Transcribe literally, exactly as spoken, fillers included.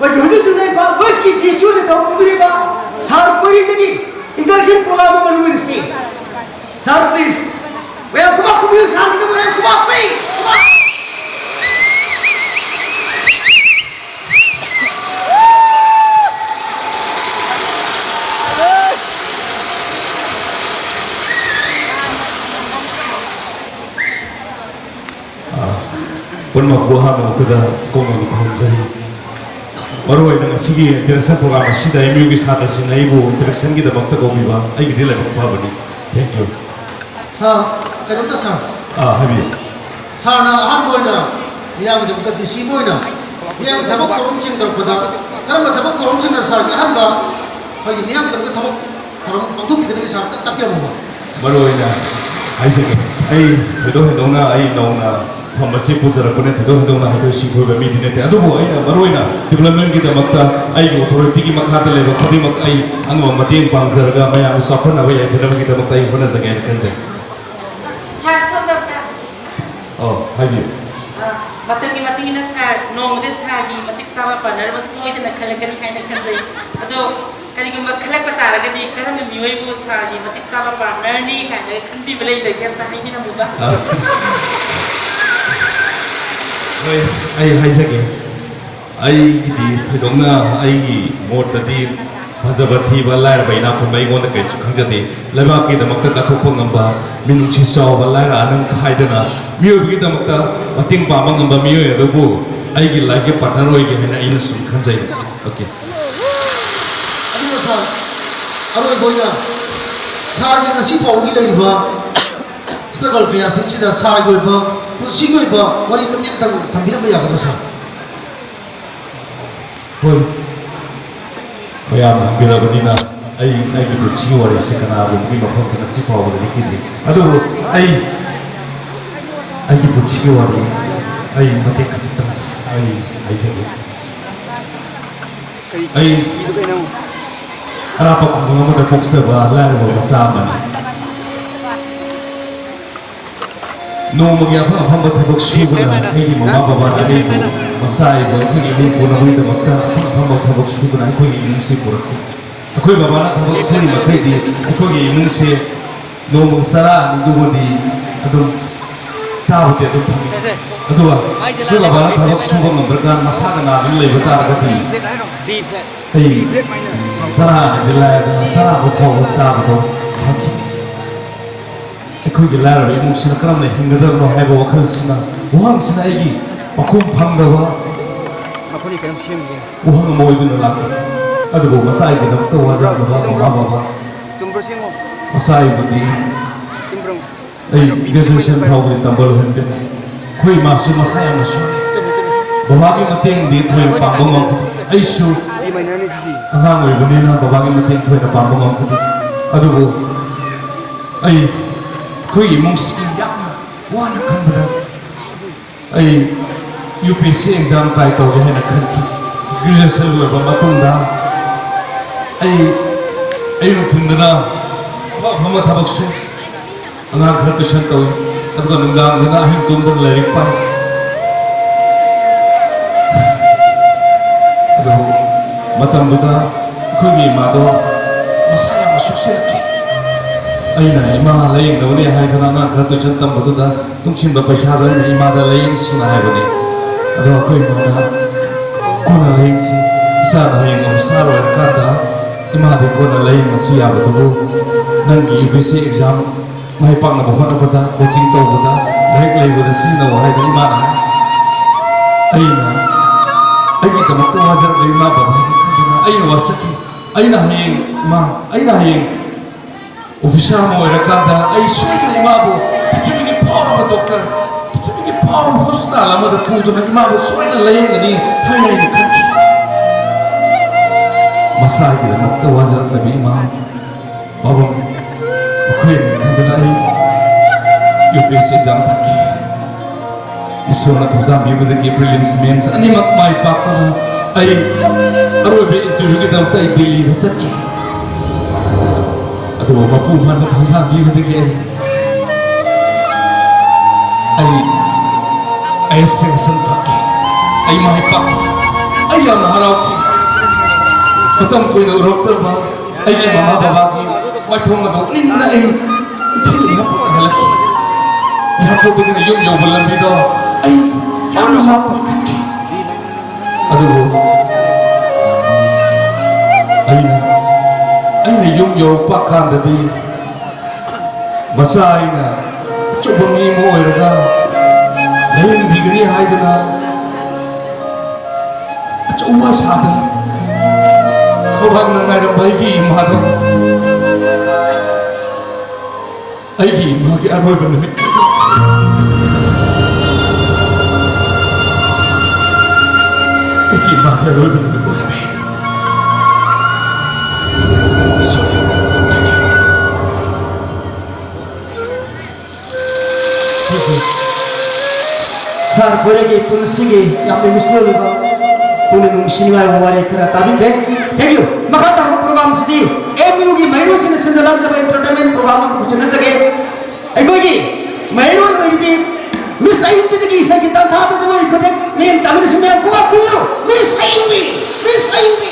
ꯑꯩꯈꯣꯏꯒꯤ ꯍꯧꯖꯤꯛ ꯍꯧꯖꯤꯛ ꯂꯩꯔꯤꯕ ꯋꯦꯁꯀꯤ ꯗꯤ ꯁꯤ ꯑꯣꯏꯅ ꯊꯧ ꯄꯨꯕꯤꯔꯤꯕ ꯁꯥꯔ ꯄꯔꯤꯗꯒꯤ introduction program ꯑꯃ ꯂꯧꯃꯤꯟꯅꯁꯤ꯫ ꯁꯥꯔ, please꯫ ꯃꯌꯥꯝ ꯈꯨꯕꯥꯛ ꯈꯨꯕꯤꯌꯨ, ꯁꯥꯔꯒꯤꯗꯃꯛ ꯃꯌꯥꯝ ꯈꯨꯕꯥꯛ ꯄꯤ꯫ ꯑ, ꯄꯨꯝꯅꯃꯛꯄꯨ ꯑꯍꯥꯟꯕ ꯃꯛꯇꯗ ꯀꯣꯛꯅ ꯈꯨꯔꯨꯝꯖꯔꯤ꯫ ꯃꯔꯨꯑꯣꯏꯅ ꯉꯁꯤꯒꯤ introduction program ꯑꯁꯤꯗ ꯑꯦꯝ ꯌꯨꯒꯤ ꯁꯥꯇ꯭ꯔꯁꯤꯡꯅ ꯑꯩꯕꯨ introductionꯒꯤꯗꯃꯛꯇ ꯀꯧꯕꯤꯕ ꯑꯩꯒꯤꯗꯤ ꯂꯥꯏꯕꯛ ꯐꯕꯅꯤ꯫ Thank you꯫ ꯁꯥꯔ, ꯀꯩꯅꯣꯝꯇ ꯁꯥꯔ꯫ ꯑꯥ, ꯍꯥꯏꯕꯤꯌꯨ꯫ ꯁꯥꯔꯅ ꯑꯍꯥꯟꯕ ꯑꯣꯏꯅ ꯃꯤꯌꯥꯝꯒꯤꯗꯃꯛꯇ ꯗꯤ ꯁꯤ ꯑꯃ ꯑꯣꯏꯅ ꯃꯤꯌꯥꯝꯒꯤ ꯊꯕꯛ ꯊꯧꯔꯝꯁꯤꯡ ꯇꯧꯔꯛꯄꯗ ꯀꯔꯝꯕ ꯊꯕꯛ ꯊꯧꯔꯝꯁꯤꯡꯅ ꯁꯥꯔꯒꯤ ꯑꯍꯥꯟꯕ ꯑꯩꯈꯣꯏꯒꯤ ꯃꯤꯌꯥꯝꯒꯤꯗꯃꯛꯇ ꯊꯕꯛ ꯊꯧꯔꯝ ꯄꯥꯡꯊꯣꯛꯄꯤꯒꯗꯒꯦ ꯁꯥꯔ ꯑꯝꯇ ꯇꯥꯛꯄꯤꯔꯝꯃꯨꯕ꯫ ꯃꯔꯨ ꯑꯣꯏꯅ ꯍꯥꯏꯖꯒꯦ, ꯑꯩ ꯊꯣꯏꯗꯣꯛ ꯍꯦꯟꯗꯣꯛꯅ ꯑꯩ ꯅꯧꯅ ꯐꯝ ꯑꯁꯤ ꯄꯨꯖꯔꯛꯄꯅꯦ, ꯊꯣꯏꯗꯣꯛ ꯍꯦꯟꯗꯣꯛꯅ ꯍꯩꯊꯣꯏ ꯁꯤꯡꯊꯣꯏꯕ ꯃꯤꯗꯤ ꯅꯠꯇꯦ, ꯑꯗꯨꯕꯨ ꯑꯩꯅ ꯃꯔꯨ ꯑꯣꯏꯅ developmentꯒꯤꯗꯃꯛꯇ ꯑꯩꯒꯤ authorityꯒꯤ ꯃꯈꯥꯗ ꯂꯩꯕ ꯈꯨꯗꯤꯡꯃꯛ ꯑꯩ ꯑꯉꯝꯕ ꯃꯇꯦꯡ ꯄꯥꯡꯖꯔꯒ ꯃꯌꯥꯝ ꯆꯥꯎꯈꯠꯅꯕ ꯌꯥꯏꯐꯅꯕꯒꯤꯗꯃꯛꯇ ꯑꯩ ꯍꯣꯠꯅꯖꯒꯦ ꯍꯥꯏꯅ ꯈꯟꯖꯩ꯫ ꯁꯥꯔ, ꯁꯣꯝꯗ ꯑꯝꯇ꯫ ꯑꯣ, ꯍꯥꯏꯕꯤꯌꯨ꯫ ꯑ, ꯃꯇꯝꯒꯤ ꯃꯇꯨꯡ ꯏꯟꯅ ꯁꯥꯔ, ꯅꯣꯡꯃꯗꯤ ꯁꯥꯔꯒꯤ ꯃꯇꯤꯛ ꯆꯥꯕ partner ꯑꯃ ꯁꯣꯏꯗꯅ ꯈꯜꯂꯛꯀꯅꯤ ꯍꯥꯏꯅ ꯈꯟꯖꯩ꯫ ꯑꯗꯣ ꯀꯔꯤꯒꯨꯝꯕ ꯈꯜꯂꯛꯄ ꯇꯥꯔꯒꯗꯤ ꯀꯔꯝꯕ ꯃꯤꯑꯣꯏꯕꯨ ꯁꯥꯔꯒꯤ ꯃꯇꯤꯛ ꯆꯥꯕ partnerꯅꯤ ꯀꯥꯏꯅ ꯈꯟꯕꯤꯕ ꯂꯩꯕꯒꯦ ꯑꯝꯇ ꯍꯥꯏꯕꯤꯔꯝꯃꯨꯕ꯫ ꯑ, ꯍꯣꯏ, ꯑꯩ ꯍꯥꯏꯖꯒꯦ꯫ ꯑꯩꯒꯤꯗꯤ ꯊꯣꯏꯗꯣꯛꯅ ꯑꯩꯒꯤ ꯃꯣꯠꯇꯗꯤ ꯐꯖꯕ ꯊꯤꯕ, ꯂꯥꯏꯔꯕ ꯏꯅꯥꯛ ꯈꯨꯟꯕ ꯑꯩꯉꯣꯟꯗ ꯀꯔꯤꯁꯨ ꯈꯪꯖꯗꯦ꯫ ꯂꯩꯕꯥꯛꯀꯤꯗꯃꯛꯇ ꯀꯠꯊꯣꯛꯄ ꯉꯝꯕ, ꯃꯤꯅꯨꯡꯁꯤ ꯆꯥꯎꯕ, ꯂꯥꯏꯔ ꯑꯅꯪ ꯈꯥꯏꯗꯅ ꯃꯤꯑꯣꯏꯕꯒꯤꯗꯃꯛꯇ ꯃꯇꯦꯡ ꯄꯥꯡꯕ ꯉꯝꯕ ꯃꯤꯑꯣꯏ ꯑꯗꯨꯕꯨ ꯑꯩꯒꯤ lifeꯀꯤ partner ꯑꯣꯏꯒꯦ ꯍꯥꯏꯅ ꯑꯩꯅ ꯁꯨꯝ ꯈꯟꯖꯩ꯫ Okay꯫ ꯑꯗꯨꯒ ꯁꯥꯔ, ꯑꯔꯣꯏꯕ ꯑꯣꯏꯅ ꯁꯥꯔꯒꯤ ꯉꯁꯤ ꯐꯥꯎꯕꯒꯤ ꯂꯩꯔꯤꯕ struggle ꯀꯌꯥꯁꯤꯡꯁꯤꯗ ꯁꯥꯔꯒꯤ ꯑꯣꯏꯕ ꯄꯨꯟꯁꯤꯒꯤ ꯑꯣꯏꯕ ꯋꯥꯔꯤ ꯃꯇꯦꯛ ꯑꯃꯇꯪ ꯊꯝꯕꯤꯔꯝꯕ ꯌꯥꯒꯗ꯭ꯔꯥ ꯁꯥꯔ? ꯍꯣꯏ, ꯃꯌꯥꯝꯅ ꯍꯪꯕꯤꯔꯕꯅꯤꯅ ꯑꯩ ꯑꯩꯒꯤ ꯄꯨꯟꯁꯤꯒꯤ ꯋꯥꯔꯤꯁꯦ ꯀꯅꯥꯒꯨꯝꯕꯒꯤ ꯃꯐꯝꯗ ꯉꯁꯤ ꯐꯥꯎꯕꯗ ꯂꯤꯈꯤꯗ꯭ꯔꯤ꯫ ꯑꯗꯨꯕꯨ ꯑꯩ ꯑꯩꯒꯤ ꯄꯨꯟꯁꯤꯒꯤ ꯋꯥꯔꯤ ꯑꯩ ꯃꯇꯦꯛ ꯈꯖꯤꯛꯇꯪ ꯑꯩ ꯍꯥꯏꯖꯒꯦ꯫ ꯑꯩ ꯑꯔꯥꯞꯄ ꯈꯨꯡꯒꯪ ꯑꯃꯗ ꯄꯣꯛꯆꯕ ꯂꯥꯏꯔꯕ ꯃꯆꯥ ꯑꯃꯅꯤ꯫ ꯅꯣꯡꯃꯒꯤ ꯑꯐꯪ ꯑꯐꯪꯕ ꯊꯕꯛ ꯁꯨꯕꯅ ꯑꯩꯒꯤ ꯃꯃꯥ ꯕꯕꯥꯅ ꯑꯩꯕꯨ ꯃꯆꯥ ꯑꯩꯕꯨ ꯑꯩꯈꯣꯏꯒꯤ ꯏꯃꯨꯡ ꯄꯨꯅꯕꯒꯤꯗꯃꯛꯇ ꯑꯐꯪ ꯑꯐꯪꯕ ꯊꯕꯛ ꯁꯨꯕꯅ ꯑꯩꯈꯣꯏꯒꯤ ꯏꯃꯨꯡꯁꯤ ꯄꯨꯔꯛꯈꯤ꯫ ꯑꯩꯈꯣꯏ ꯕꯕꯥꯅ ꯊꯕꯛ ꯁꯨꯔꯤ ꯃꯈꯩꯗꯤ ꯑꯩꯈꯣꯏꯒꯤ ꯏꯃꯨꯡꯁꯦ ꯅꯣꯡꯃꯒꯤ ꯆꯔꯥ ꯑꯅꯤꯗꯨꯕꯨꯗꯤ ꯑꯗꯨꯝ ꯆꯥꯕꯗꯤ ꯑꯗꯨꯝ ꯐꯪꯉꯤ꯫ ꯑꯗꯨꯒ ꯑꯩꯈꯣꯏ ꯕꯕꯥꯅ ꯊꯕꯛ ꯁꯨꯕ ꯉꯝꯗ꯭ꯔꯀꯥꯟ ꯃꯁꯥꯒ ꯅꯥꯗꯨꯅ ꯂꯩꯕ ꯇꯥꯔꯒꯗꯤ ꯑꯩ ꯆꯔꯥ ꯑꯅꯤꯗꯤ ꯂꯥꯏꯔꯗꯅ ꯆꯔꯥ ꯑꯃ ꯐꯥꯎꯕ ꯆꯥꯕꯗꯣ ꯐꯪꯈꯤꯗꯦ꯫ ꯑꯩꯈꯣꯏꯒꯤ ꯂꯥꯏꯔꯕ ꯏꯃꯨꯡꯁꯤꯅ ꯀꯔꯝꯅ ꯍꯤꯡꯒꯗꯕꯅꯣ ꯍꯥꯏꯕ ꯋꯥꯈꯜꯁꯤꯅ, ꯋꯥꯍꯪꯁꯤꯅ ꯑꯩꯒꯤ ꯃꯈꯣꯡ ꯊꯥꯡꯗꯕ ꯃꯈꯣꯏꯅ ꯀꯩꯅꯣꯝ ꯁꯦꯝꯒꯦ꯫ ꯋꯥꯍꯪ ꯑꯃ ꯑꯣꯏꯗꯨꯅ ꯂꯥꯛꯈꯤ꯫ ꯑꯗꯨꯕꯨ ꯃꯆꯥꯒꯤꯗꯃꯛꯇ ꯋꯥꯖꯕꯗ ꯃꯃꯥ ꯕꯕꯥ ꯆꯨꯝꯕ꯭ꯔꯥ ꯁꯦꯝꯃꯣ꯫ ꯃꯆꯥ ꯑꯩꯕꯨꯗꯤ ꯆꯨꯝꯕ꯭ꯔꯥ? ꯑꯩ ꯒ꯭ꯔꯦꯖꯨꯑꯦꯁꯟ ꯐꯥꯎꯕꯗꯤ ꯇꯝꯕ ꯂꯣꯏꯍꯟꯕꯤꯔꯦ꯫ ꯑꯩꯈꯣꯏ ꯏꯃꯥꯁꯨ ꯃꯁꯥ ꯌꯥꯝꯅ ꯁꯣꯜꯂꯤ꯫ ꯆꯨꯝꯃꯦ, ꯆꯨꯝꯃꯦ꯫ ꯕꯕꯥꯒꯤ ꯃꯇꯦꯡꯗꯤ ꯊꯣꯏꯅ ꯄꯥꯡꯕ ꯉꯝꯈꯤꯗꯦ꯫ ꯑꯩꯁꯨ ꯗꯤ ꯃꯥꯏꯅꯔꯅꯤ ꯁꯤꯗꯤ꯫ ꯑꯉꯥꯡ ꯑꯣꯏꯕꯅꯤꯅ ꯕꯕꯥꯒꯤ ꯃꯇꯦꯡ ꯊꯣꯏꯅ ꯄꯥꯡꯕ ꯉꯝꯈꯤꯗꯦ꯫ ꯑꯗꯨꯕꯨ ꯑꯩ ꯑꯩꯈꯣꯏꯒꯤ ꯏꯃꯨꯡꯁꯤ ꯌꯥꯝꯅ ꯋꯥꯅ ꯈꯟꯕꯗ ꯑꯩ U P S C exam try ꯇꯧꯒꯦ ꯍꯥꯏꯅ ꯈꯟꯈꯤ꯫ ꯒ꯭ꯔꯦꯖꯨꯑꯦꯁꯟ ꯂꯣꯏꯔꯕ ꯃꯇꯨꯡꯗ ꯑꯩ ꯑꯌꯨꯛ ꯅꯨꯡꯊꯤꯟꯗꯅ ꯑꯐ ꯑꯐꯕ ꯊꯕꯛ ꯁꯨꯏ꯫ ꯑꯉꯥꯡ ꯈꯔ ꯇꯨꯏꯁꯟ ꯇꯧꯏ, ꯑꯗꯨꯒ ꯅꯨꯡꯗꯥꯡꯗꯅ ꯑꯍꯤꯡ ꯇꯨꯝꯗꯅ ꯂꯥꯏꯔꯤꯛ ꯄꯥꯏ꯫ ꯑꯗꯨꯕꯨ ꯃꯇꯝꯗꯨꯗ ꯑꯩꯈꯣꯏꯒꯤ ꯏꯃꯥꯗꯣ ꯃꯁꯥ ꯌꯥꯝꯅ ꯁꯣꯛꯆꯤꯜꯂꯛꯈꯤ꯫ ꯑꯩꯅ ꯏꯃꯥ ꯂꯥꯏꯌꯦꯡꯅꯕꯅꯦ ꯍꯥꯏꯗꯅ ꯑꯉꯥꯡ ꯈꯔ ꯇꯨꯏꯁꯟ ꯇꯝꯕꯗꯨꯗ ꯇꯨꯡꯁꯤꯟꯕ ꯄꯩꯁꯥꯗꯣ ꯑꯩꯅ ꯏꯃꯥꯗ ꯂꯥꯏꯌꯦꯡꯁꯤꯅ ꯍꯥꯏꯕꯅꯤ꯫ ꯑꯗꯣ ꯑꯩꯈꯣꯏ ꯏꯃꯥꯅ "ꯀꯣꯟꯅ ꯂꯥꯏꯌꯦꯡꯁꯤ, ꯏꯆꯥꯅ ꯍꯌꯦꯡ ꯑꯣꯐꯤꯁꯥꯔ ꯑꯣꯏꯔꯀꯥꯟꯗ ꯏꯃꯥꯗꯤ ꯀꯣꯟꯅ ꯂꯥꯏꯌꯦꯡꯉꯁꯨ ꯌꯥꯕꯗꯨꯕꯨ ꯅꯪꯒꯤ U P S C exam ꯃꯥꯏ ꯄꯥꯛꯅꯕ ꯍꯣꯠꯅꯕꯗ, ꯀꯣꯆꯤꯡ ꯇꯧꯕꯗ, ꯂꯥꯏꯔꯤꯛ ꯂꯩꯕꯗ ꯁꯤꯖꯤꯟꯅꯧ" ꯍꯥꯏꯅ ꯏꯃꯥꯅ ꯍꯥꯏ꯫ ꯑꯩꯅ ꯑꯩꯒꯤꯗꯃꯛꯇ ꯋꯥꯖꯔꯛꯂꯤꯕ ꯏꯃꯥ ꯕꯕꯥꯒꯤ ꯈꯟꯗꯨꯅ ꯑꯩꯅ ꯋꯥꯁꯛꯈꯤ꯫ ꯑꯩꯅ ꯍꯌꯦꯡ ꯏꯃꯥ, ꯑꯩꯅ ꯍꯌꯦꯡ ꯑꯣꯐꯤꯁꯥꯔ ꯑꯃ ꯑꯣꯏꯔꯀꯥꯟꯗ ꯑꯩ ꯁꯣꯏꯗꯅ ꯏꯃꯥꯕꯨ ꯄ꯭ꯔꯤꯊꯤꯕꯤꯒꯤ ꯐꯥꯎꯔꯕ ꯗꯣꯛꯇꯔ, ꯄ꯭ꯔꯤꯊꯤꯕꯤꯒꯤ ꯐꯥꯎꯔꯕ ꯍꯣꯁꯄꯤꯇꯥꯜ ꯑꯃꯗ ꯄꯨꯗꯨꯅ ꯏꯃꯥꯕꯨ ꯁꯣꯏꯗꯅ ꯂꯥꯌꯦꯡꯒꯅꯤ ꯍꯥꯏꯅ ꯑꯩꯅ ꯈꯟꯈꯤ꯫ ꯃꯁꯥꯒꯤꯗꯃꯛꯇ ꯋꯥꯖꯔꯛꯂꯕ ꯏꯃꯥ ꯄꯥꯕꯨꯡ, ꯃꯈꯣꯏ ꯑꯅꯤ ꯈꯟꯗꯨꯅ ꯑꯩ U P S C exam ꯊꯥꯈꯤ꯫ ꯏꯁꯣꯔꯅ ꯊꯧꯖꯥꯟꯕꯤꯕꯗꯒꯤ ꯄ꯭ꯔꯤꯂꯤꯝꯁ ꯃꯦꯟꯁ ꯑꯅꯤꯃꯛ ꯃꯥꯏ ꯄꯥꯛꯇꯨꯅ ꯑꯩ ꯑꯔꯣꯏꯕ ꯏꯟꯇꯔꯚ꯭ꯌꯨꯒꯤꯗꯃꯛꯇ ꯑꯩ ꯗꯤꯜꯂꯤꯗ ꯆꯠꯈꯤ꯫ ꯑꯗꯨꯕꯨ ꯃꯄꯨ ꯃꯅ ꯊꯧꯖꯥꯟꯕꯤꯕꯗꯒꯤ ꯑꯩ ꯑꯩ ꯑꯦꯁ ꯁꯦꯡꯁꯟ ꯐꯪꯈꯤ꯫ ꯑꯩ ꯃꯥꯏ ꯄꯥꯛꯈꯤ꯫ ꯑꯩ ꯌꯥꯝꯅ ꯍꯔꯥꯎꯈꯤ꯫ ꯃꯇꯝ ꯀꯨꯏꯅ ꯎꯔꯛꯇ꯭ꯔꯕ ꯑꯩꯒꯤ ꯃꯃꯥ ꯕꯕꯥꯒꯤ ꯋꯥꯏꯊꯣꯡ ꯑꯗꯨ ꯎꯅꯤꯡꯕꯅ ꯑꯩ ꯅꯤꯡꯊꯤꯅ ꯍꯜꯂꯛꯈꯤ꯫ ꯑꯦꯌꯥꯔꯄꯣꯔꯠꯇꯒꯤꯅ ꯌꯨꯝ ꯌꯧꯕ ꯂꯝꯕꯤꯗꯣ ꯑꯩ ꯌꯥꯝꯅ ꯂꯥꯞꯅ ꯈꯟꯈꯤ꯫ ꯑꯗꯨꯕꯨ ꯑꯩꯅ, ꯑꯩꯅ ꯌꯨꯝ ꯌꯧꯔꯛꯄ ꯀꯥꯟꯗꯗꯤ ꯃꯆꯥ ꯑꯩꯅ ꯑꯆꯧꯕ ꯃꯤ ꯑꯃ ꯑꯣꯏꯔꯒ ꯂꯥꯌꯦꯡꯕꯤꯒꯅꯤ ꯍꯥꯏꯗꯨꯅ ꯑꯆꯧꯕ ꯑꯁꯥꯗ ꯈꯧꯔꯥꯡꯅ ꯉꯥꯏꯔꯝꯕ ꯑꯩꯒꯤ ꯏꯃꯥꯗꯣ ꯑꯩꯒꯤ ꯏꯃꯥꯒꯤ ꯑꯔꯣꯏꯕ ꯅꯨꯃꯤꯠ, ꯑꯩꯒꯤ ꯏꯃꯥꯒꯤ ꯑꯔꯣꯏꯕ ꯅꯨꯃꯤꯠ ꯑꯣꯏꯔꯝꯃꯤ꯫ ꯁꯥꯔ ꯈꯣꯏꯔꯒꯤ ꯄꯨꯟꯁꯤꯒꯤ ꯌꯥꯝꯅ ꯏꯃꯣꯁꯅꯦꯜ ꯑꯣꯏꯕ, ꯄꯨꯛꯅꯤꯡ ꯅꯨꯡꯁꯤꯅꯤꯡꯉꯥꯏ ꯑꯣꯏꯕ ꯋꯥꯔꯤ ꯈꯔ ꯇꯥꯕꯤꯈ꯭ꯔꯦ꯫ Thank you꯫ ꯃꯈꯥ ꯇꯥꯔꯛꯄ ꯄ꯭ꯔꯣꯒ꯭ꯔꯥꯝꯁꯤꯗꯤ ꯑꯦꯝ ꯌꯨꯒꯤ ꯃꯍꯩꯔꯣꯏꯁꯤꯡꯅ ꯁꯤꯟꯖ ꯂꯥꯡꯖꯕ ꯏꯟꯇꯔꯇꯦꯟꯃꯦꯟ ꯄ꯭ꯔꯣꯒ꯭ꯔꯥꯝ ꯑꯃꯈꯛ ꯁꯤꯟꯅꯖꯒꯦ꯫ ꯑꯩꯈꯣꯏꯒꯤ ꯃꯍꯩꯔꯣꯏ ꯑꯣꯏꯔꯤꯕꯤ ꯃꯤꯁ ꯑꯌꯨꯛꯄꯤꯗꯒꯤ ꯏꯁꯩꯒꯤ ꯇꯥꯟꯊꯥꯗ ꯖꯒꯣꯏ ꯈꯨꯊꯦꯛ ꯂꯦꯝ ꯇꯥꯃꯤꯟꯅꯁꯤ ꯃꯌꯥꯝ ꯈꯨꯕꯥꯛ ꯈꯨꯕꯤꯌꯨ꯫ ꯃꯤꯁ ꯑꯌꯨꯛꯄꯤ! ꯃꯤꯁ ꯑꯌꯨꯛꯄꯤ!